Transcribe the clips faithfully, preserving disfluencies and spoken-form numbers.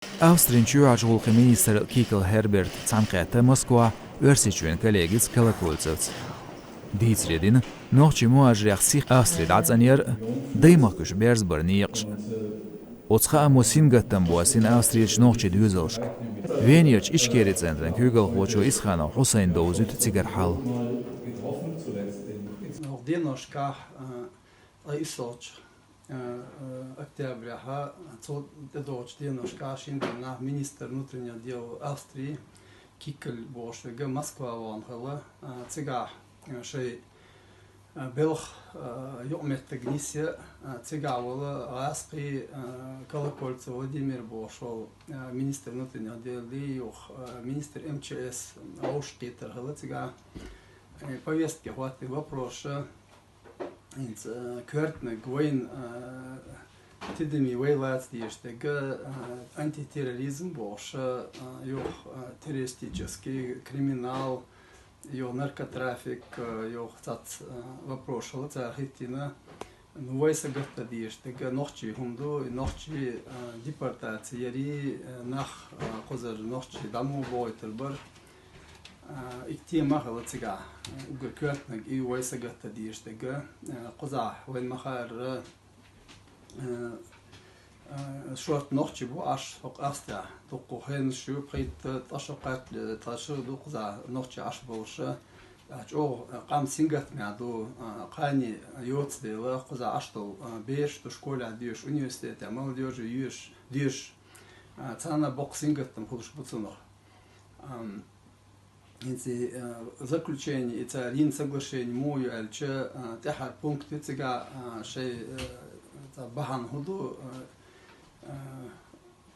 Австрин чоьхьарчу гӀуллакхийн министр Кикл Херберт цхьаьнакхетта Москвахь Оьрсийчоьнан коллегаца Колокольцевца. Дийцаре дина, нохчийн мухӀажарех сиха Австри дӀацӀанъяр а, даймахкаш берзабар некъаш а. Оцу хаамо сингаттам боссийна Австрерчу нохчийн доьзалшка. Венерчу Ичкери центран куьйгалхочо Исханов Хьусайна довзуьйту цигара хьал. Оха деношкахь, а, ткъа иссалгӀачу, а, а, октябрехьа, цо тӀедогӀучу деношкахь шина дийнахь министр внутренних дел Австрии Кикл бохуш верг Москва вахана хилла, а, цигахь, а, шайн, а, белхан, а, юкъаметтиг нисъян, а, цигахь волу гӀазкхий, а, Колокольцев Владимир бохуш волу, а, министр внутренних дел, юха, а, министр М Ч С вовшахкхетар хилла цигахь. Э, повестке хӀоттийна вопросаш, хӀинца, э, коьртаниг вайна, э, тидаме вай лаца дезаш дерг, э, антитерроризм бохуш, э, юха, э, террористический, криминал, юха наркотрафик, э, юха цхьацца, э, вопросаш хилла цара хӀиттийна. Ну, вай сагатдан дезаш дерг нохчийн хӀума ду, и нохчийн, э, депортаци ярий, э, нах, э, кхузара нохчий дӀа ма бохуьйтур бара. А, и тема хилла цигахь, уггар коьртаниг и вай сагатдан дезаш дерг, а, кхузахь вайна ма-хаъара, а, а, шорта нохчий бу Ӏаш хӀокху Австрехь, дуккха хенаш ю, пхийтта, ткъа шо кхаьчна, ткъа шо ду кхузахь нохчий Ӏаш болуш, а, чӀогӀа къам сингаттамехь ду, а, кхане йоцу дела, кхузахь Ӏаш долу, а, бераш ду школехь доьшуш, университетехь, молодёжи йоьшуш, доьшуш, а, царна боккха сингаттам хуьлуш бу цунах. Ам, ХӀинца, э, заключение, и цара йина соглашение муха ю аьлча, э, тӀаьхьара пункт ю цигахь, э, шайн, э, цхьа бахьана хӀун ду, э, э,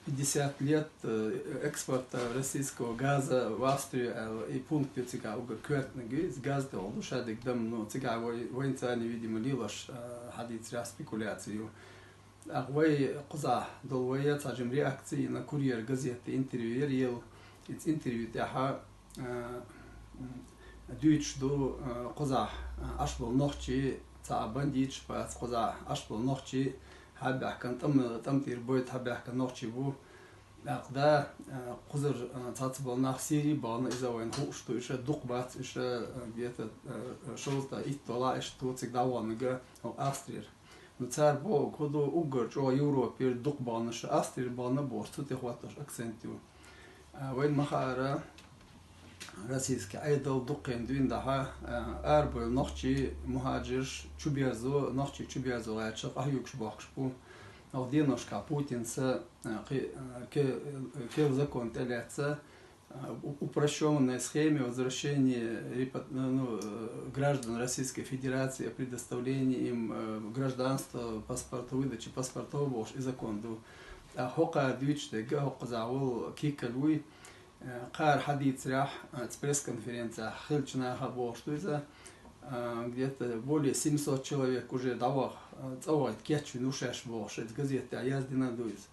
пятьдесят лет, э, экспорта российского газа в Австрию аьлла, и пункт ю цигахь уггар коьртаниг, иза газ тӀехула ду шадерг дам, ну, цигахь вай, вайна царна, видимо, лелош, э, хьадийцарехь спекуляци ю. ТӀаккха вай кхузахь долу вай цхьа жима реакция йина, Курьер газетта интервью яра елла. Иза интервью тӀехь, а, м, дуьйцуш ду, а, кхузахь, а, Ӏаш болу нохчий, цхьа а бандиташ бац, кхузахь Ӏаш болу нохчий, хьабаьхкина, тӀам-, тӀам тӀера бойта хьабаьхкина нохчий бу. ТӀаккха да, а, кхузара, а, цхьацца болу нах Сири бахана, иза вайна хууш ду, иша дукха бац, иша, а, где-то, а, шовзткъа итт долахь иша ду цига дӀаваханарг, хӀокху Австрера. Ну, цара бохург хӀун ду, уггар чӀогӀа Европера дукха баханарш Австрера бахана бохуш, цу тӀе хӀоттош акцент ю. А, вайна ма-хаъара, российский Ӏедал дуккха хенахь дуьйна дахьа, а, арабевлла нохчий, мухӀажирш чуберзо, нохчий чуберзо гӀерташ къахьоьгуш бохкуш бу. Оха деношкахь Путинца, а, кхи-, а, ке-, керла закон тӀелаьцна, а, у-, упрощённой схеме возвращения репат-, ну, э, граждан Российской Федерации, о предоставлении им, э, гражданства, паспорта, выдачи паспортов бохуш и закон ду. ТӀаккха хӀокхара дуьйцуш дерг, хӀокхузахь волу Кикл вуй, э, кхара хьадийцарехь, э, цу пресс-конференцехь хиллачу наха бохуш ду иза, э, где-то более семьсот человек уже дӀаваха, э, цӀа вахийта кечвина ву шаьш бохуш, иза газетехь яздина ду иза.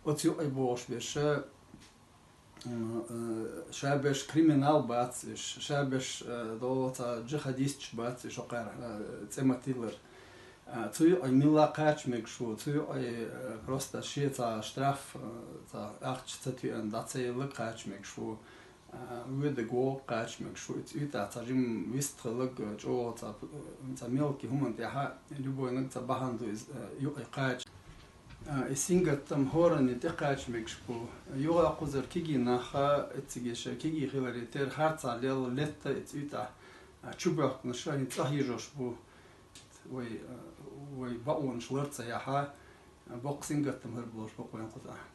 Оцу юкъе бохуш берш, м, э, ша берш криминал бац уьш, ша берш, э, долу цхьа джихадисташ бац уьш хӀокхара, э, цӀе ма-тиллара. А, цу юкъе милла кхача мегаш ву, цу юкъе, э, просто шен цхьа штраф, э, цхьа ахча ца тоьъна дӀа ца елларг кхача мегаш ву, а, воьдург вогӀург кхача мегаш ву, и цу юьтӀахь цхьа жимма вистхилларг, э, чӀогӀа цхьа, э, цхьа мелкий хӀуманна тӀехь любойниг цхьа бахьана ду иза, э, юкъе кхача. А, и сингаттам хӀоранна тӀекхача мегаш бу. Юха кхузара кегий нах а, эццигаш кегий хиларе терра харцахь лелла летта и цу юьтӀахь, а, чубоьхкинарш а хӀинца цӀа хьийжош бу. Вай, а, вай бакъонаш лар ца яхьа, а, боккха сингаттам хир болуш бу-кх вайн кхузахь.